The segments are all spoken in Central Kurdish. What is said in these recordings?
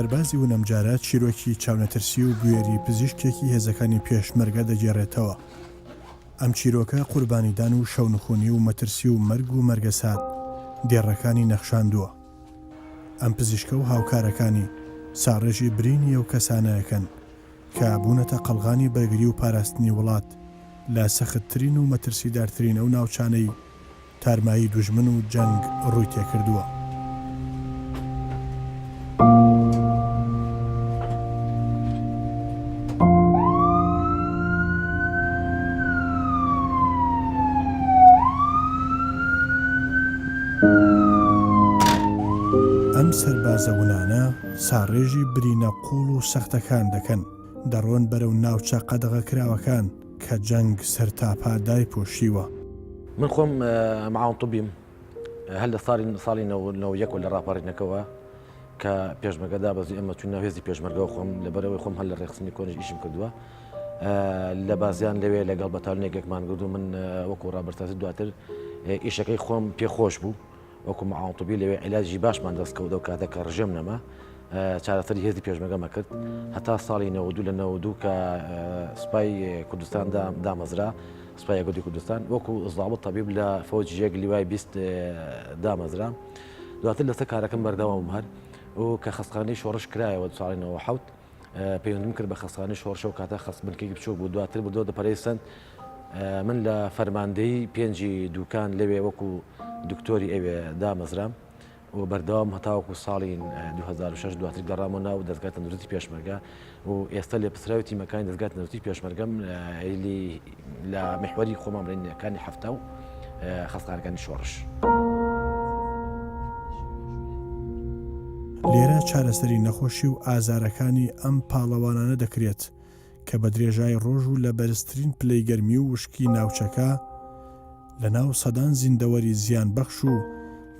سەربازی ون ئەمجارە چیرۆکی چاونەترسی و بوێری پزیشکێکی هێزەکانی پێشمەرگە دەگێڕێتەوە. ئەم چیرۆکە قوربانیدان و شەونخونی و مەترسی و مەرگ و مەرگەسات دێڕەکانی نەخشاندووە. ئەم پزیشکە و هاوکارەکانی ساڕێژی برینی ئەو کەسانە ئەکەن کە بوونەتە قەڵغانی بەرگری و پاراستنی وڵات لە سەختترین و مەترسیدارترین ئەو ناوچانەی تارمایی دوژمن و جەنگ ڕووی تێکردووە. ئەم سەربازە ونانە ساڕێژی برینە قووڵ و سەختەکان دەکەن، دەڕۆن بەرەو ناوچە قەدەغەکراوەکان کە جەنگ سەرتاپا دایپۆشیوە. من خۆم معاون طبیم هەر لە ساڵی ساڵی نەوە یەک لە ڕاپەڕینەکەوە کە پێشمەرگە دابەزی ئێمە چوون ناو هێزی پێشمەرگەوە خۆم لەبەرەوەی خۆم هەر لە ڕێخستنی کۆنیش ئیشم کردووە لە بازیان لەوێ لەگەڵ بەتالونێکێکمان گرد و من وەکو ڕابەرتازی دواتر ئیشەکەی خۆم پێخۆش بوو وەکو معاون طبی لەوێ عیلاجی باشمان دەست کەوت ئەو کاتە کە ڕژێم نەما چارەسەری هێزی پێشمەرگەمە کرد هەتا ساڵی 92 لە 92 کە سوپای کوردستان دامەزرا سوپای یەکگرتووی کوردستان وەکو زابط طبیب لە فەوجی یەک لیوای 20 دامەزرا دواتر لەسەر کارەکەم بەردەوامم هەر و کە خەستخانەی شۆڕش کرایەوە ساڵی 97 پەیوەندیم کرد بە خەستخانەی شۆڕشە و کاتە خەست بنکەیەکی بچووک بوو دواتر بردەوە دە پەرەی سەند من لە فەرماندەیی پێنجی دوکان لەوێ وەکو دکتۆری ئەوێ دامەزرام و بەردەوام هەتاوەکو ساڵی 2006 دواتر گەڕامەوە ناو دەزگای تەندروستی پێشمەرگە و ئێستا لێپرسراوی تیمەکانی دەزگای تەندروستی پێشمەرگەم لە میحوەری خۆمان بڵێن حەفتا و خەستخانەکانی شۆڕش. لێرە چارەسەری نەخۆشی و ئازارەکانی ئەم پاڵەوانانە دەکرێت کە بە درێژای ڕۆژ و لە بەرزترین پلەی گەرمی و وشکی ناوچەکە لە ناو سەدان زیندەوەری زیانبەخش و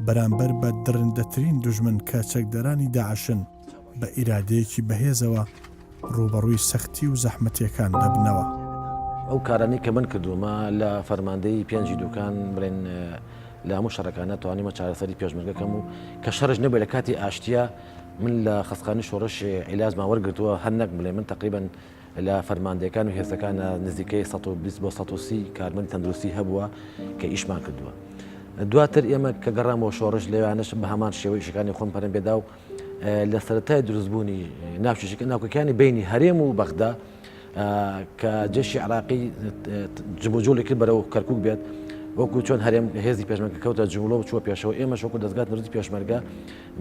بەرامبەر بە دڕندەترین دوژمن کە چەکدارانی داعشن بە ئیرادەیەکی بەهێزەوە ڕووبەڕووی سەختی و زەحمەتییەکان دەبنەوە. ئەو کارانەی کە من کردوومە لە فەرماندەیی پێنجی دوکان بڵێن لە هەموو شەڕەکانە توانیمە چارەسەری پێشمەرگە کەم و کە شەڕش نەبێت لە کاتی ئاشتیە من لە خەستخانەی شۆڕش عیلاجمان وەرگرتووە هەر نەک بڵێ من تقریبا لە فەرماندەکان و هێزەکان نزیکەی 120 بۆ 130 کارمەندی تەندروستی هەبووە کە ئیشمان کردووە. دواتر ئێمە کە گەڕامەوە شۆڕش لەوانەش بە هەمان شێوەی ئیشەکانی خۆم پەرم پێدا و لە سەرەتای دروستبوونی ناوچەکە ناوکەکانی بینی هەرێم و بەغدا کە جێشی عراقی جموجۆڵی کرد بەرەو کەرکک بێت وەکو چۆن هەرێم هێزی پێشمەرگە کەوتە جوڵە و چوە پێشەوە ئێمە شۆکو دەستگات نرزی پێشمەرگە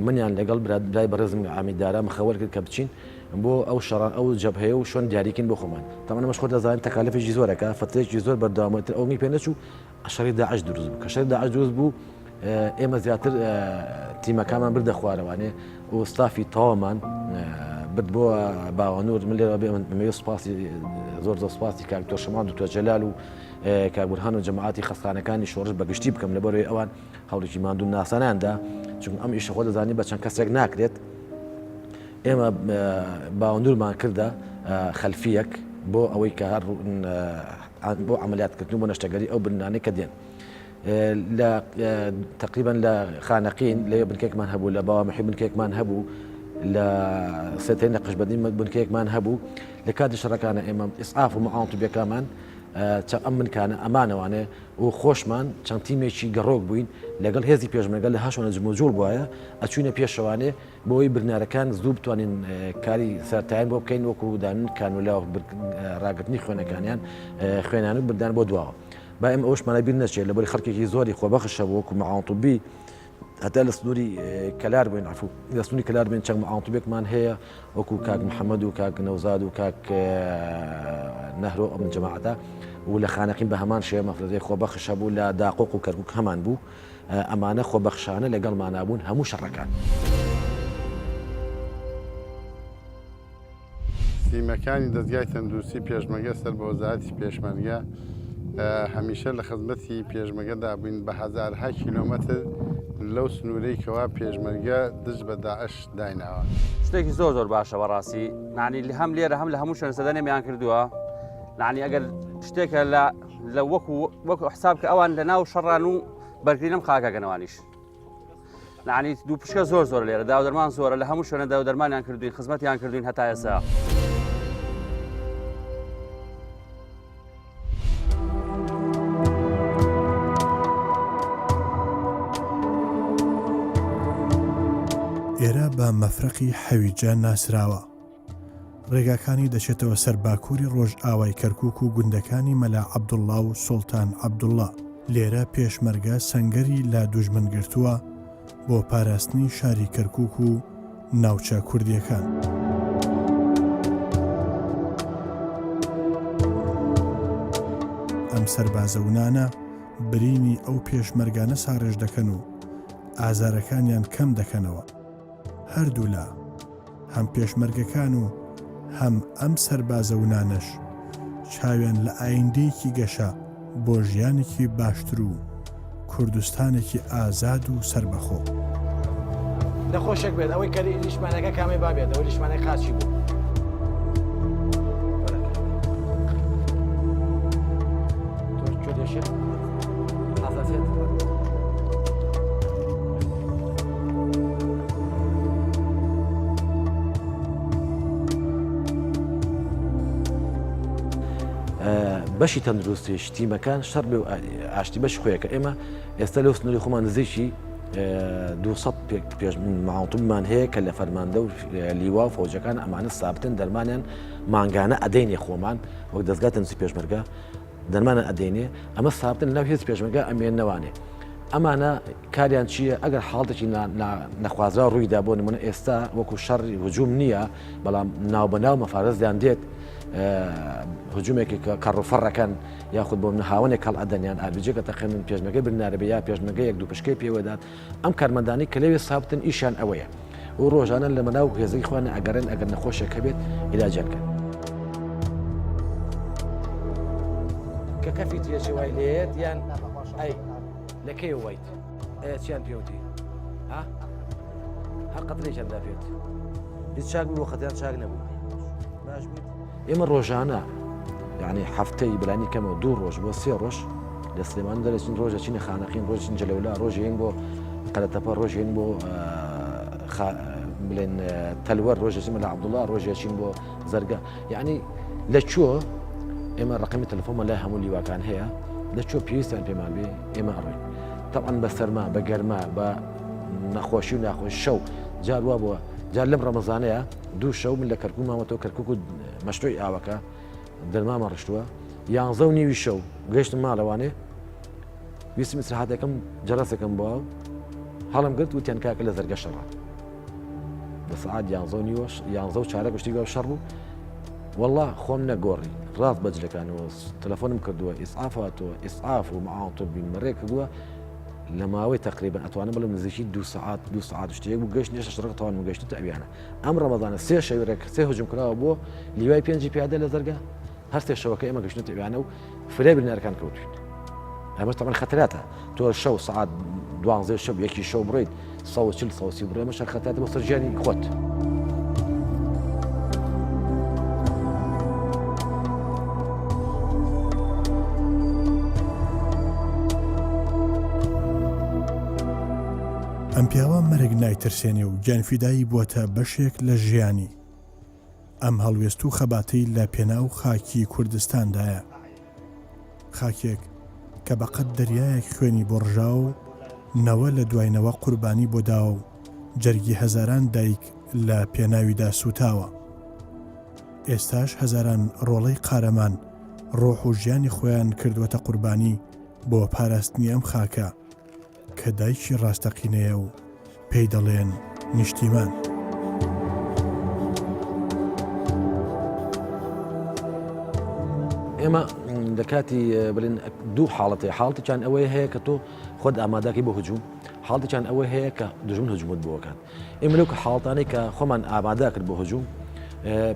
منیان لەگەڵ برای بەڕێزم ئامیدارا مخەوەر کرد کە بچین بۆ ئەو شەڕان ئەو جەبهەیە و شوێن دیاریکن بۆ خۆمان تەمەە مەش خۆ دەزانین تەکالفێکی زۆرەکە فترێکی زۆر بەردەوامەتر ئەومی پێ نەچوو شەڕی داعش دروست بوو کە شەڕی داعش دروست بوو ئێمە زیاتر تیمەکانمان بردە خوارەوانێ و ستافی تەواومان برد بۆ باوەنور من لێرە بێ سپاسی زۆر زۆر سپاسی کاک دکتۆر شەمان دکتۆر جەلال و کاک بورهان و جەماعەتی خەستانەکانی شۆڕش بەگشتی بکەم لەبەرەوەی ئەوان هەوڵێکی ماندوو ناسانیاندا چون ئەم ئیشە خۆ دەزانی بە چەند کەسێک ناکرێت ئێمە باوەنورمان کردە خەلفیەک بۆ ئەوەی کە هەر بۆ عەمەلیاتکردن و بۆ نەشتەگەری ئەو برینانەی کە دێن لە تقریبا لە خانەقین لەوێ بنکێکمان هەبوو لە باوە محی بنکێکمان هەبوو لە سێتەی نەقشبەندی بنکەیەکمان هەبوو لە کاتی شەڕەکانە ئێمە ئیسعاف و معاون طبیەکانمان ئەم بنکانە ئەمانەوانێ و خۆشمان چەند تیمێکی گەڕۆک بووین لەگەڵ هێزی پێشمەرگە لە هەشوانە جموجوڵ بواە ئەچوینە پێشەوانێ بۆی برنارەکان زوو بتوانین کاری سەرتایان بۆ بکەین وەکو دانن کانولا و ڕاگرتنی خوێنەکانیان خوێنان و بردان بۆ دواوە با ئێمە ئەوشمان بیر نەچێت لەبەری خەڵکێکی زۆری خۆبەخش هەبوو وەکو معاون طبی هەتا لە سنووری کەلار بووین عفو لە سنووری کەلار بین چەند معاون طبێکمان هەیە وەکو کاک محەممەد و کاک نەوزاد و کاک نەهرۆ ئەم جەماعەتە و لە خانەقین بە هەمان شێوە مەفرەزەی خۆبەخش هەبوو لە داقۆق و کەرکوک هەمان بوو ئەمانە خۆبەخشانە لەگەڵمانا بوون هەموو شەڕەکان. تیمەکانی دەزگای تەندروستی پێشمەرگە سەر بە وەزارەتی پێشمەرگە هەمیشە لە خزمەتی پێشمەرگەدا بووین بە هەزارها کیلۆمەتر لەو سنوورەی کەوا پێشمەرگە دژ بە داعش دایناوە. شتێکی زۆر زۆر باشە بەڕاستی نانی هەم لێرە هەم لە هەموو شوێن سەدەنێمیان کردووە نانی ئەگەر شتێکە لە لە وەکو وەکو حساب کە ئەوان لە ناو شەڕان و بەرگری لەم خاکەکەنەوانیش. یەعنی دوو پشکە زۆر زۆر لێرە داو دەرمان زۆرە لە هەموو شوێنە داو دەرمانیان کردوین خزمەتیان کردوین هەتا ئێستا. ئێرە بە مەفرەقی حەویجە ناسراوە. ڕێگاکانی دەچێتەوە سەر باکووری ڕۆژئاوای کەرکووک و گوندەکانی مەلا عەبدوڵڵا و سوڵتان عەبدوڵڵا. لێرە پێشمەرگە سەنگەری لە دوژمن گرتووە بۆ پاراستنی شاری کەرکووک و ناوچە کوردییەکان. ئەم سەربازە ونانە برینی ئەو پێشمەرگانە ساڕێژ دەکەن و ئازارەکانیان کەم دەکەنەوە. هەردوولا، هەم پێشمەرگەکان و هەم ئەم سەربازە ونانەش چاویان لە ئایندەیەکی گەشە بۆ ژیانێکی باشتر و کوردستانێکی ئازاد و سەربەخۆ. نەخۆشێک بێت ئەوەی کە لیشمانەکە کامەی با بێت ئەوەی لیشمانەی قاچی بوو. بەشی تەندروستیش تیمەکان شەڕ بێ و ئاشتی بەش خۆیەکە ئێمە ئێستا لەو سنووری خۆمان نزیکی 200 پێش معاوتمان هەیە کە لە فەرماندە و لیوا و فەوجەکان ئەمانە سابتن دەرمانیان مانگانە ئەدەینێ خۆمان وەک دەستگای تەندروستی پێشمەرگە دەرمانە ئەدەینێ ئەمە سابتن لەناو هێز پێشمەرگە ئەمێنەوانێ ئەمانە کاریان چییە ئەگەر حاڵتێکی نەخوازراو ڕوویدا بۆ نمونە ئێستا وەکو شەڕی هجوم نییە بەڵام ناوبەناو مەفارزیان دێت هجومێکی کە کەڕوفەڕەکەن یاخود بۆ منە هاوەنێک هەڵ ئەدەن یان ئاربیجێکە تەقێنن پێشمەگەی برنارەبێ یا پێشمەگە یەک دوو پشکەی پێوەدات ئەم کارمەندانی کە لەوێ سابتن ئیشیان ئەوەیە و ڕۆژانە لە مەناو هێزەی خۆیان ئەگەڕێن ئەگەر نەخۆشێک هەبێت عیلاجیان کەن. کە کەفی ترێچێ وای لێت یان ئەی لە کەی وایت چیان پێوتی ها هەر قەترێکیان دا پێت هیچ چاک بوو قەتیان چاک نەبوو باش بوو ئێمە ڕۆژانە یعنی هەفتەی بلانی کەمەوە دوو ڕۆژ بۆ سێ ڕۆژ لە سلێمانی دەرەچین ڕۆژە چینە خانەقین ڕۆژین جەلەولا ڕۆژێن بۆ قەرەتەپە ڕۆژێن بۆ بڵێن تەلوەر ڕۆژێکی مەلا عەبدوڵڵا ڕۆژێکین بۆ زەرگە یعنی لە کوێ ئێمە ڕقمی تەلەفۆنمان لای هەموو لیواکان هەیە لە کوێ پێویستیان پێمان بێ ئێمە ئەڕۆین تەبعەن بە سەرما بە گەرما بە نەخۆشی و ناخۆش شەو جار وا بووە جار لەم ڕەمەزانەیە دوو شەو من لە کەرکوک مامەتەوە کەرکوک و مەشروعی ئاوەکە دەرمامە ڕشتووە یانزە و نیوی شەو گەشتم ماڵەوانێ ویستم ئیسراحەتەکەم جەرەسێکم بۆ هەڵم گرت وتیان کاکە لە زەرگە شەڕە لە سەعات یانزە و نیوەش یانزە و چارە گشتی گەڵ شەڕ بوو والله خۆم نەگۆڕی ڕاست بە جلەکانەوە تەلەفۆنم کردووە ئیسعاف هاتووە ئیسعاف و معاون طبی مەڕێ کردووە لە ماوەی تقریبا ئەتوانم بڵێم نزیکی دو سەعات دو سەعات شتێک بوو گەشت نێشە شەڕەکە تەوانم گەشتن تا ئەویانە ئەم ڕەمەزانە سێ شەوی ڕێک سێ هجوم کراوە بۆ لیوای پێنجی پیادە لە زەرگە هەر سێ شەوەکە ئێمە گەشتنەتە ئەویانە و فرێ برینارەکان کەوتوین ئەمەش تەبعەن خەتراتە تۆ شەو سەعات دوانزێ شەو یەکی شەو بڕیت 140 130 بڕێ ئەمە شەر خەتراتە بۆ سەر ژیانی خۆت. ئەم پیاوە مەرگ نایترسێنێ و گیانفیدایی بووەتە بەشێک لە ژیانی. ئەم هەڵوێست و خەباتەی لە پێناو خاکی کوردستاندایە. خاکێک کە بە قەد دەریایەک خوێنی بۆ ڕژاوە و نەوە لە دوای نەوە قوربانی بۆ داوە و جەرگی هەزاران دایک لە پێناویدا سووتاوە. ئێستاش هەزاران ڕۆڵەی قارەمان ڕۆح و ژیانی خۆیان کردووەتە قوربانی بۆ پاراستنی ئەم خاکە. کە دایکی ڕاستەقینەیە و پێی دەڵێن نیشتیمان. ئێمە لە کاتی بڵێن دوو حاڵەتی حاڵتیان ئەوەی هەیە کە تۆ خۆت ئامادەکی بۆ هجوم حاڵتیان ئەوەی هەیە کە دژمن هجومت بۆکات ئێمە لەو کە حاڵتانەی کە خۆمان ئامادە کرد بۆ هجوم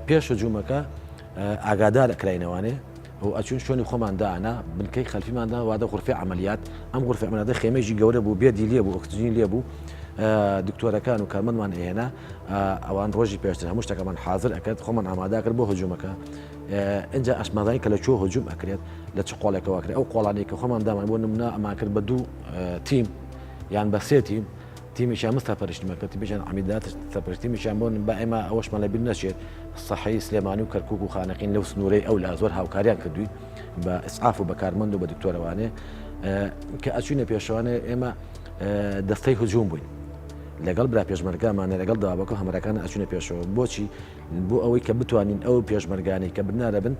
پێش هجومەکە ئاگادار ئەکراینەوانێ و ئەچوین شوێنی خۆمان دانا بنکەی خەلفیمان دا وادە غرفەی عەمەلیات ئەم غرفەی عەمەلیاتە خێمەیەکی گەورە بوو بێدی لێ بوو ئۆکسجینی لێ بوو دکتۆرەکان و کارمەندمان ئەهێنا ئەوان ڕۆژی پێشتر هەموو شتەکەمان حاضر ئەکرد خۆمان ئامادە کرد بۆ هجومەکە ئینجا ئەشمازانی کە لە کوێ هجوم ئەکرێت لە چ قۆڵێکەوە کرێت ئەو قۆڵانەی کە خۆمان دامان بۆ نمونە ئەمان کرد بە دوو تیم یان بە سێ تیم. تیمێکیان من سەرپەرشتیمان کرد، تیمێکیان عەمیدات سەرپەرشتی، تیمێکیان بۆ با ئێمە ئەوەشمان لەبیر نەچێت سەحەی سلێمانی و کەرکوک و خانەقین لەو سنوورەی ئەولا زۆر هاوکاریان کردووین بە ئیسعاف و بە کارمەند و بە دکتۆرەوانێ کە ئەچوینە پێشوانێ ئێمە دەستەی هجوم بووین لەگەڵ برا پێشمەرگامانە لەگەڵ داوەکە و هەمەرەکان ئەچونە پێشەوە بۆچی بۆ ئەوەی کە بتوانین ئەو پێشمەرگانەی کە برنارە بن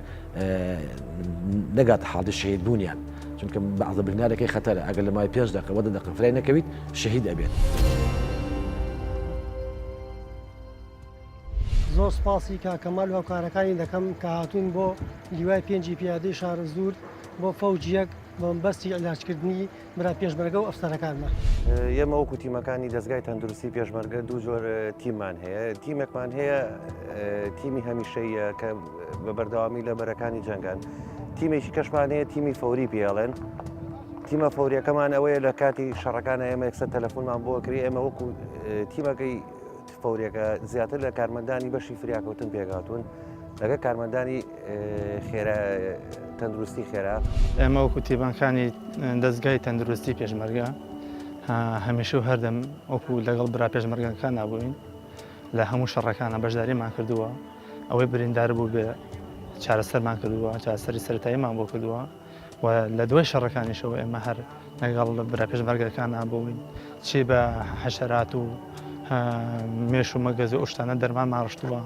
نەگاتە حاڵی شەهید بوونیان چونکە بەعزە برنارەکەی خەتەرە ئەگەر لە ماوەی پێنج دەقە وە دە دەقە فرای نەکەویت شەهید ئەبێت. زۆر سپاسی کاک کەمال و هاوکارەکانی دەکەم کە هاتوون بۆ لیوای پێنجی پیادەی شارەزوور بۆ فەوج یەک بە مەبەستی عیلاجکردنی برا پێشمەرگە و ئەفسەرەکانمان. ئێمە وەکو تیمەکانی دەزگای تەندروستی پێشمەرگە دوو جۆر تیممان هەیە، تیمێکمان هەیە تیمی هەمیشەیە کە بە بەردەوامی لە بەرەکانی جەنگان، تیمێکی کەشمان هەیە تیمی فەوری پێڵێن. تیمە فەوریەکەمان ئەوەیە لە کاتی شەڕەکانە ئێمە یەکسەر تەلەفۆنمان بۆ کری ئێمە وەکو تیمەکەی فەوریەکە زیاتر لە کارمەندانی بەشی فریاکەوتن پێکهاتوون لەگە کارمەندانی خێرا تەندروستی خێرا. ئێمە وەکو تیمەکانی دەزگای تەندروستی پێشمەرگە هەمیشە و هەردەم وەکو لەگەڵ برا پێشمەرگەکاندا بووین لە هەموو شەڕەکانە بەشداریمان کردووە ئەوەی بریندار بوو بێ چارەسەرمان کردووە چارەسەری سەرەتاییمان بۆ کردووە و لە دوای شەڕەکانیشەوە ئێمە هەر لەگەڵ برا پێشمەرگەکانا بووین چی بە حەشەرات و مێش و مەگەز و ئەو شتانە دەرمانمان ڕشتووە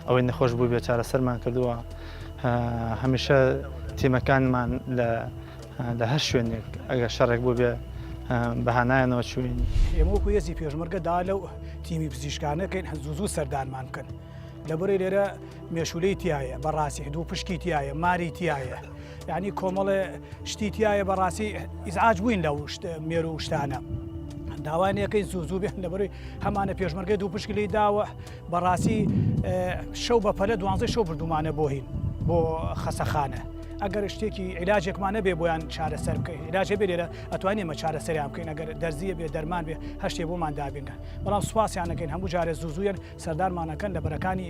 ئەوەی نەخۆش بوو بێ چارەسەرمان کردووە هەمیشە تیمەکانمان لە لە هەر شوێنێک ئەگەر شەڕێک بوو بێ بەهانایانەوە چوین. ئێمە وەکو هێزی پێشمەرگە دا لەو تیمی پزیشکانە کەین زوو زوو سەردانمان بکەن لەبەرەی لێرە مێشولەی تایە بەڕاستی دوو پشکی تایە ماری تایە یعنی کۆمەڵێ شتی تایە بەڕاستی ئیزعاج بووین لە مێر و شتانە داوای نەکەین زوو زوو بێن لەبەروی هەمانە پێشمەرگەی دوو پشک لی داوە بەڕاستی شەو بە پەلە دوانزە شەو بردومانە بۆ هین بۆ خەسەخانە ئەگەر شتێکی عیلاجێکمان نەبێ بۆیان چارەسەر بکەین عیلاجێ بێ لێرە ئەتوانین ئێمە چارەسەریان بکەین ئەگەر دەرزیە بێ دەرمان بێ هەشتێ بۆمان دابینکەن بەڵام سوپاسیان نەکەین هەموو جارێ زوو زوویان سەردانمانەکەن لە بەرەکانی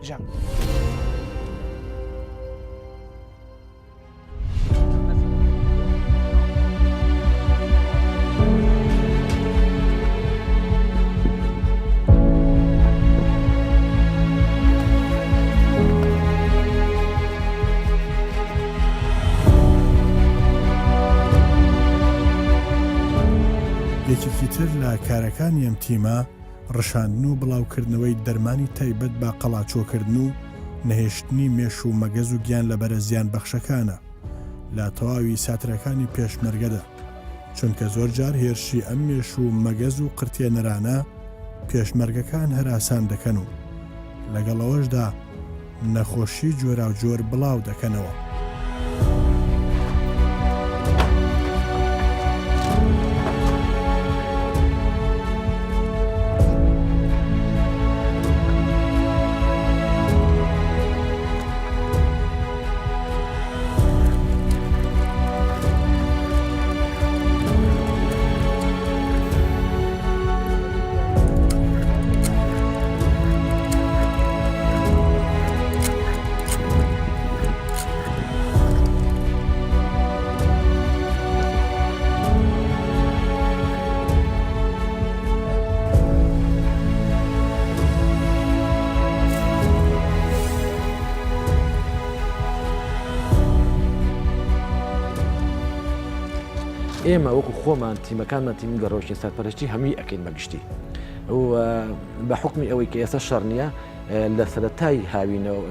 جەنگ. یەکێکی تر لە کارەکانی ئەم تیمە ڕشاندن و بڵاوکردنەوەی دەرمانی تایبەت بە قەڵاچۆکردن و نەهێشتنی مێش و مەگەز و گیانلەبەرە زیانبەخشەکانە لە تەواوی ساترەکانی پێشمەرگەدا، چونکە زۆرجار هێرشی ئەم مێش و مەگەز و قرتێنەرانە پێشمەرگەکان هەراسان دەکەن و لەگەڵ ئەوەشدا نەخۆشی جۆراوجۆر بڵاو دەکەنەوە. ئێمە وەکو خۆمان تیمەکانمان تیمی گەڕۆکین سەرپەرشتی هەمووی ئەەکەین بەگشتی بە حکمی ئەوەی کە ئێستا شەڕ نییە لە سەرەتای هاوینەوە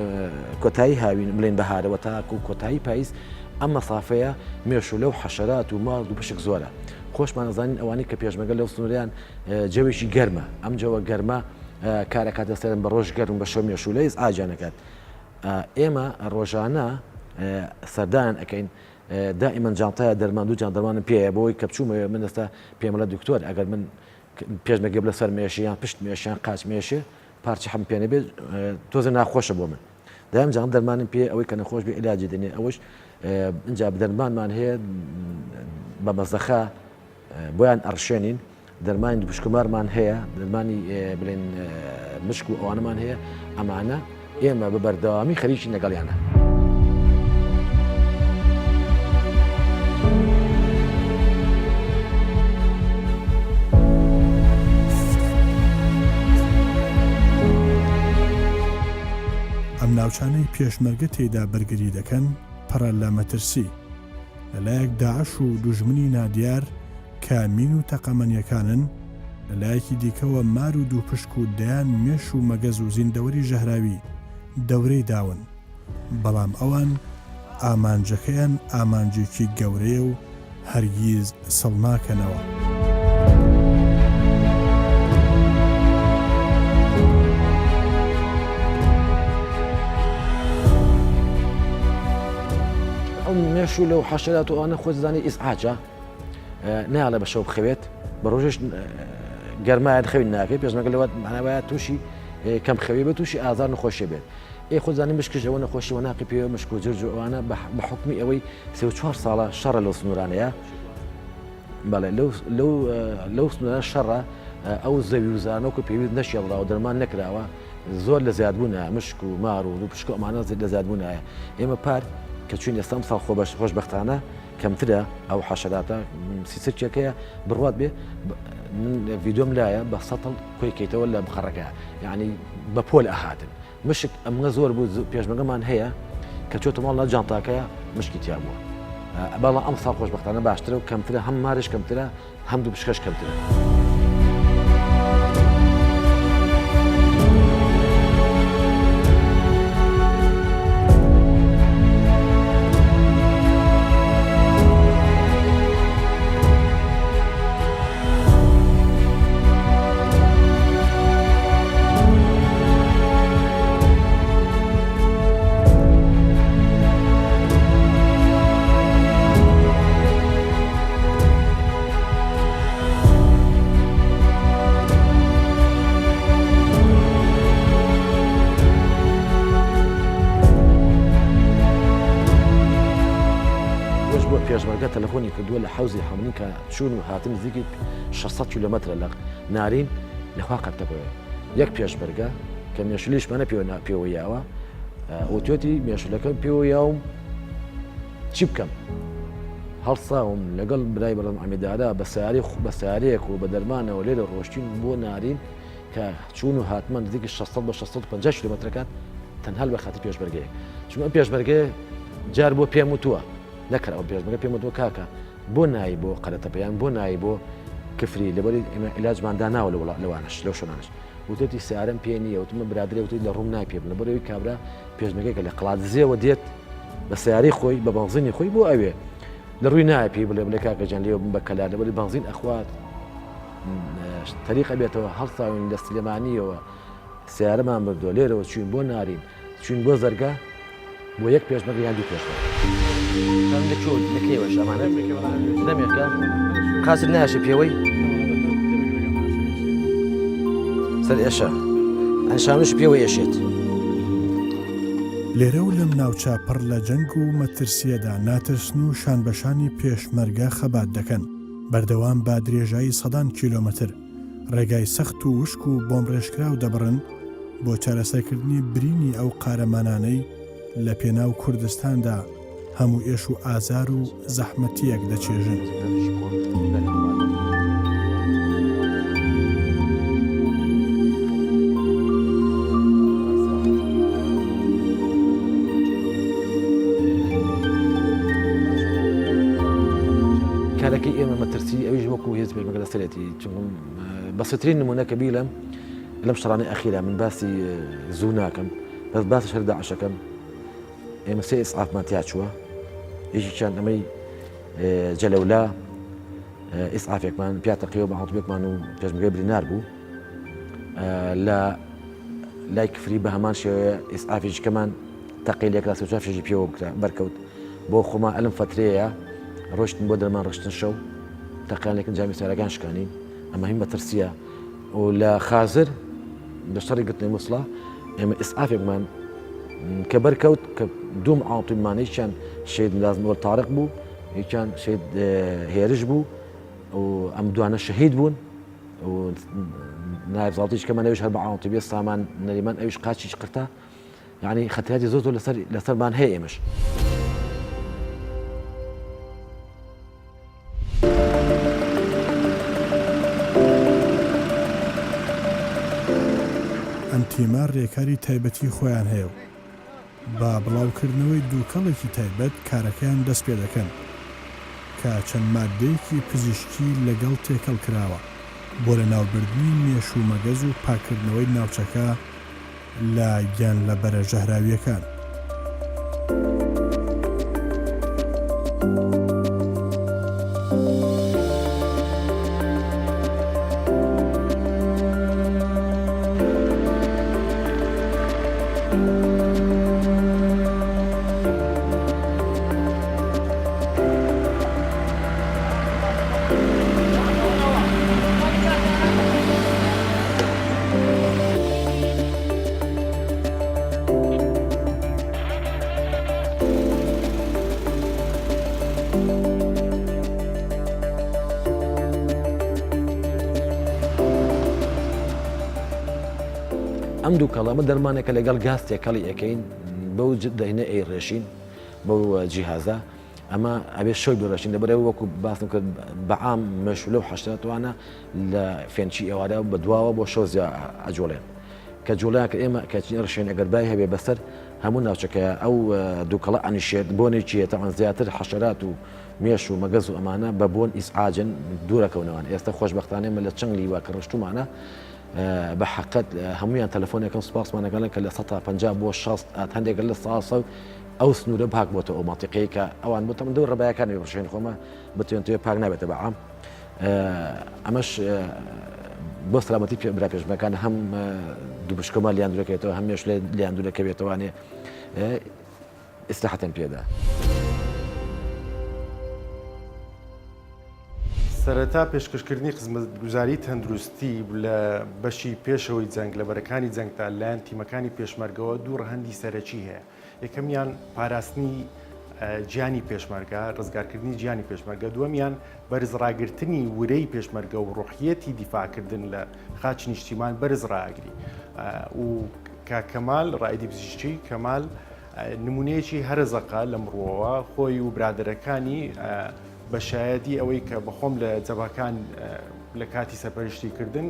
کۆتایی هاوین بڵێن بەهارەوە تاکو کۆتایی پاییز ئەم مەسافەیە مێشولە و حەشەرات و ماڵ و پشک زۆرە خۆشمان ئەزانین ئەوانەی کە پێشمەگە لەو سنووریان جەوێکی گەرمە ئەم جەوە گەرمە کارەکاتە سەرم بە ڕۆژ گەرم بە شەو مێشولە ئاجانەکات ئێمە ڕۆژانە سەردان ئەەکەین دائیمەن جانتایە دەرمان دوو جان دەرمانم پێیە بۆی کە بچوومەوێ من ئێستا پێمەڵە دکتۆر ئەگەر من پێشمەرگە بلە سەر مێشێ یان پشت مێشێ یان قاچ مێشێ پارچە حەبم پێ نەبێت تۆزە ناخۆشە بۆ من دایم جان دەرمانم پێ ئەوەی کە نەخۆش بێ علاجی دەنێ ئەوەش اینجا دەرمانمان هەیە بە مەزەخە بۆیان ئەڕشێنین دەرمانی پشکمارمان هەیە دەرمانی بڵێن مشک و ئەوانەمان هەیە ئەمانە ئێمە بە بەردەوامی خەریکی لەگەڵیانە. ناوچانەی پێشمەرگە تێیدا بەرگری دەکەن پڕە لە مەترسی. لە لایەک داعش و دوژمنی نادیار کە مین و تەقەمەنیەکانن، لە لایەکی دیکەوە مار و دووپشک و دەیان مێش و مەگەز و زیندەوەری ژەهراوی دەورەی داون. بەڵام ئەوان ئامانجەکەیان ئامانجێکی گەورەیە و هەرگیز سڵ ناکەنەوە. ئەو مێش و لەو حەشەرات و ئەوانە خۆت زانی ئیزعاجە نایەڵێ بە شەو بخەوێت بە ڕۆژش گەرمایە خەوی ناکەی پێشمەگە لەوە ماناوایە تووشی کەم خەوی بە تووشی ئازار نەخۆشی بێت ئێ خۆ زانی مشکش ئەوە نەخۆشی وەناقی پێوە مشک و جرج و ئەوانە بە حکمی ئەوەی 34 ساڵە شەڕە لەو سنوورانەیە بەڵێ لەو لەو لەو سنوورە شەڕە ئەو زەوی و زانۆک و پێویست نەشێڵراوە دەرمان نەکراوە زۆر لە زیادبوونە مشک و مار و پشک و ئەمانە لە زیادبوونایە ئێمە پار کە چوین ئێستا ئەمساڵ خۆ بەش خۆشبەختانە کەمترە ئەو حەشەراتە سیسرکێکەیە بڕوات بێ من ڤیدۆم لایە بە سەتڵ کۆی کەیتەوە لە بخەڕەکە یعنی بە پۆل ئەهاتن مشک ئەمە زۆر بوو پێشمەگەمان هەیە کە چۆتە ماڵ لە جانتاکە مشکی تیا بووە بەڵام ئەم ساڵ خۆشببختانە باشترە و کەمترە هەم مارش کەمترە هەم دووپشکەش کەمترە. بۆ پێشمەرگە تەلەفۆنی کردووە لە حەوزی حەمرین کە چوون و هاتن نزیکی 600 کیلۆمەترە لە نارین لەخوا قەرتەپەوێ یەک پێشمەرگە کە مێشولیشمانە پێوە پێوە یاوە وتوێتی مێشولەکەم پێوە یاوم چی بکەم؟ هەڵساوم لەگەڵ برای بەڕێزم عەمیدارا بە سەیارەی بە سەیارەیەک و بە دەرمانەوە لێرە ڕۆشتین بۆ نارین کە چوون و هاتمان نزیکی 600 بۆ 650 کیلۆمەترەکان تەنها بە خاطر پێشمەرگەیەک چونکە ئەم پێشمەرگەیە جار بۆ پێم وتووە نەکرا ئەو پێشمەرگە پێم وتووە کاکە بۆ نایی بۆ قەرەتەپە یان بۆ نایی بۆ کفری لەبەری ئێمە عیلاجمان داناوە لە وڵات لەوانەش لەو شوێنانەش وتێتی سیارەم پێ نییە وتمە برادرێ وتی لە ڕووم نای پێ بن لەبەرەوەی کابرا پێشمەرگەیەکە لە قەڵادزێوە دێت بە سیارەی خۆی بە بەنزینی خۆی بۆ ئەوێ لە ڕووی نایە پێی بڵێ بڵێ کاکە گیان لێوە بم بە کەلار لەبەری بەنزین ئەخوات تەریقە بێتەوە هەڵساوین لە سلێمانیەوە سیارەمان بردووە لێرەوە چوین بۆ نارین چوین بۆ زەرگا بۆ یەک پێشمەرگە یان دوو پێشمەرگە. لە کوێ لە کەیەوە شامانە دەمێکە قاچت ناشێ پێوەی سەر ئێشە ئەنشانش پێوە ئێشێت. لێرە و لەم ناوچە پڕ لە جەنگ و مەترسییەدا ناترسن و شانبەشانی پێشمەرگە خەبات دەکەن، بەردەوام بە درێژایی سەدان کیلۆمەتر ڕێگای سەخت و وشک و بۆمبڕێژکراو دەبڕن بۆ چارەسەرکردنی برینی ئەو قارەمانانەی لە پێناو کوردستاندا هەموو ئێش و ئازار و زەحمەتییەک دەچێژن. کارەکەی ئێمە مەترسی ئەویش وەکو هێز پێشمەرگە لەسەرێتی چونکم بەسیترین نمونە کە بیڵێم لەم شەڕانەی ئەخیرا من باسی زوو ناکەم بەس باسی شەر داعشەکەم ئێمە سێ ئیسعافمان تیا چووە یەکێکیان ئەمەی جەلەولا ئیسعافێکمان پیا تەقیەوە بە هەڵتبێکمان و پێشمەرگەی برینار بوو لە لای کفری بە هەمان شێوەیە ئیسعافێکیکەمان تەقی لێکرا سێ چوار فیشەکی پێوە بکرا بەرکەوت بۆ خۆمان ئەلم فەترەیە ڕۆشتن بۆ دەرمان ڕشتن شەو تەقیان لێکن جامی سارەکان شکانین ئەمە هیم مەترسیە و لە خازر لە شەڕی گرتنی موسڵا ئێمە ئیسعافێکمان کە بەرکەوت کە دوو معاوتیمان یەکیان شەهید ملازم وەل تارق بوو یەکیان شەهید هێرش بوو و ئەم دوانە شەهید بوون و نایب زاڵتیش کەمان ئەویش هەر بە عاوتیبێ سامان نەریمان ئەویش قاچیش قرتا یعنی خەتەراتی زۆر زۆر لەسەر لەسەرمان هەیە ئێمەش. ئەم تیمە رێکاری تایبەتی خۆیان هەیە و. بە بڵاوکردنەوەی دووکەڵێکی تایبەت کارەکەیان دەست پێدەکەن کە چەند ماددەیەکی پزیشکی لەگەڵ تێکەڵ کراوە بۆ لەناوبردنی مێش و مەگەز و پاککردنەوەی ناوچەکە لە گیانلەبەرە ژەهراوییەکان. ئەم دووکەڵە ئەمە دەرمانێکە لەگەڵ گاز تێکەڵی ئەەکەین بەو دەینە ئەی ڕێشین بەو جیهازە ئەمە ئەبێ شەو بڕشین لەبەرەوە وەکو باسم کرد بەعام مەشولە و حەشراتوانە لە فێنچی ئێوارە بە دواوە بۆ شەو زیا ئەجوڵێن کە جوڵیان کرد ئێمە کە چین ڕشێن ئەگەر بای هەبێ بەسەر هەموو ناوچەکەیە ئەو دووکەڵە ئەنیشێت بۆنێکی هەیە تەعەن زیاتر حەشەرات و مێش و مەگەز و ئەمانە بە بۆن ئیسعاجن دوورەکەونەوەن ئێستا خۆشبەختانە ئێمە لە چەنگ لیوا کە ڕشتومانە بە حەقەت هەمویان تەلەفۆنێکم سوپاسمانەکەن کە لە 150 بۆ 60 هەندێک لە ساسە ئەو سنوورە پاک بۆتە ئەو ماتیقەیە کە ئەوان بۆ تەمەندە و ڕەبایەکانی بڕشێن خۆمە بتوێن توێ پاک نابێتە بە عام ئەمەش بۆ سەلامەتی برا پێشمەرگەکان هەم دووبشکەمان لیان دوورەکەوێتەوە هەم مێش لیان دوورەکەوێتەوانێ ئیسراحەتیان پێدا. سەرەتا پێشکەشکردنی خزمەتگوزاری تەندروستی لە بەشی پێشەوەی جەنگ لە بەرەکانی جەنگدا لەلایەن تیمەکانی پێشمەرگەوە دوو ڕەهەندی سەرەکی هەیە، یەکەمیان پاراستنی گیانی پێشمەرگە، ڕزگارکردنی گیانی پێشمەرگە، دووەمیان بەرز ڕاگرتنی ورەی پێشمەرگە و ڕوحیەتی دیفاعکردن لە خاکی نیشتیمان بەرز ڕاگری و کاک کەمال ڕائیدی پزیشکی کەمال نمونەیەکی هەرە زەقە لەم ڕووەوە خۆی و برادەرەکانی بە شایەدی ئەوەی کە بەخۆم لە جەبهەکان لە کاتی سەرپەرشتیکردن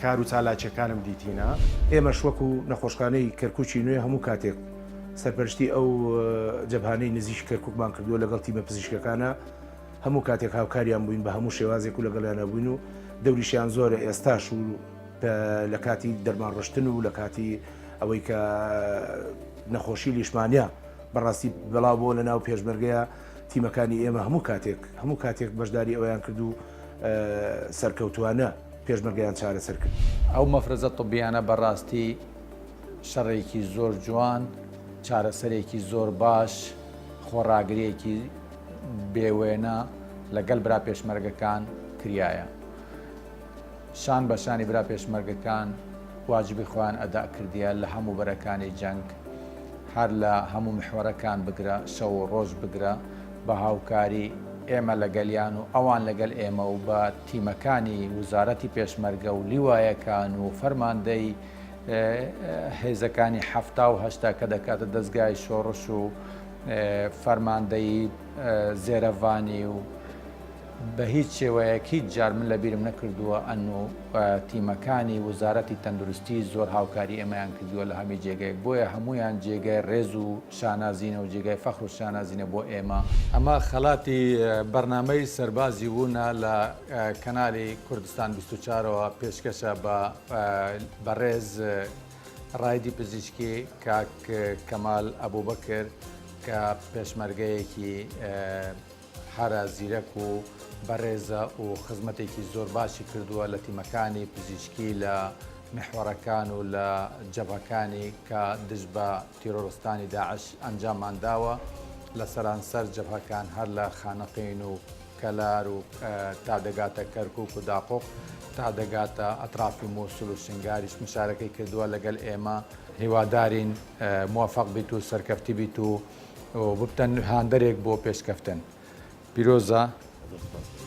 کار و چالاکیەکانم دیتینە. ئێمەش وەکو نەخۆشخانەی کەرکوکی نوێ هەموو کاتێک سەرپەرشتی ئەو جەبهانەی نزیکی کەرکوکمان کردووە لەگەڵ تیمە پزیشکەکانا هەموو کاتێک هاوکاریان بووین بە هەموو شێوازێک و لەگەڵیانا بووین و دەوریشیان زۆرە ئێستاش و لە کاتی دەرمان ڕشتن و لە کاتی ئەوەی کە نەخۆشی لیشمانیا بەڕاستی بەڵاو بۆ لە ناو پێشمەرگەیە تیمەکانی ئێمە هەموو کاتێک هەموو کاتێک بەشداری ئەویان کرد و سەرکەوتوانە پێشمەرگەیان چارەسەر کرد. ئەو مەفرەزە طبیانە بەڕاستی شەڕێکی زۆر جوان، چارەسەرێکی زۆر باش، خۆڕاگریەکی بێ وێنە لەگەل برا پێشمەرگەکان کریایە. شان بە شانی برا پێشمەرگەکان واجبی خۆیان ئەدا کردیە لە هەموو بەرەکانی جەنگ، هەر لە هەموو محوەرەکان بگرە شەو و ڕۆژ بگرە بە هاوکاری ئێمە لەگەلیان و ئەوان لەگەل ئێمە و بە تیمەکانی وزارەتی پێشمەرگە و لیوایەکان و فەرماندەی هێزەکانی 78 کە دەکاتە دەزگای شۆڕش و فەرماندەیی زێرەڤانی و بە هیچ شێوەیەک هیچ جار من لەبیرم نەکردووە ئەنو تیمەکانی وزارەتی تەندروستی زۆر هاوکاری ئێمەیان کردووە لە هەمی جێگەیەک بۆیە هەموویان جێگای ڕێز و شانازینە و جێگای فەخر و شانازینە بۆ ئێمە. ئەمە خەڵاتی بەرنامەی سەربازی وونە لە کەنالی کوردستان 24 ەوە پێشکەشە بە بەڕێز ڕایدی پزیشکی کاک کەمال ئەبوبەکر کە پێشمەرگەیەکی هەرە زیرەک و بەڕێزە و خزمەتێکی زۆر باشی کردووە لە تیمەکانی پزیشکی لە میحوەرەکان و لە جەبهەکانی کە دژ بە تیرۆرستانی داعش ئەنجاممان داوە لە سەرانسەر جەبهەکان هەر لە خانەقین و کەلار و تا دەگاتە کەرکوک و داقوق تا دەگاتە ئەترافی موسل و شنگاریش مشارەکەی کردووە لەگەل ئێمە هیوادارین موفق بیت و سەرکەفتی بیت و و ببتە هاندەرێک بۆ پێشکەفتن. پیرۆزە. زۆر سوپاس.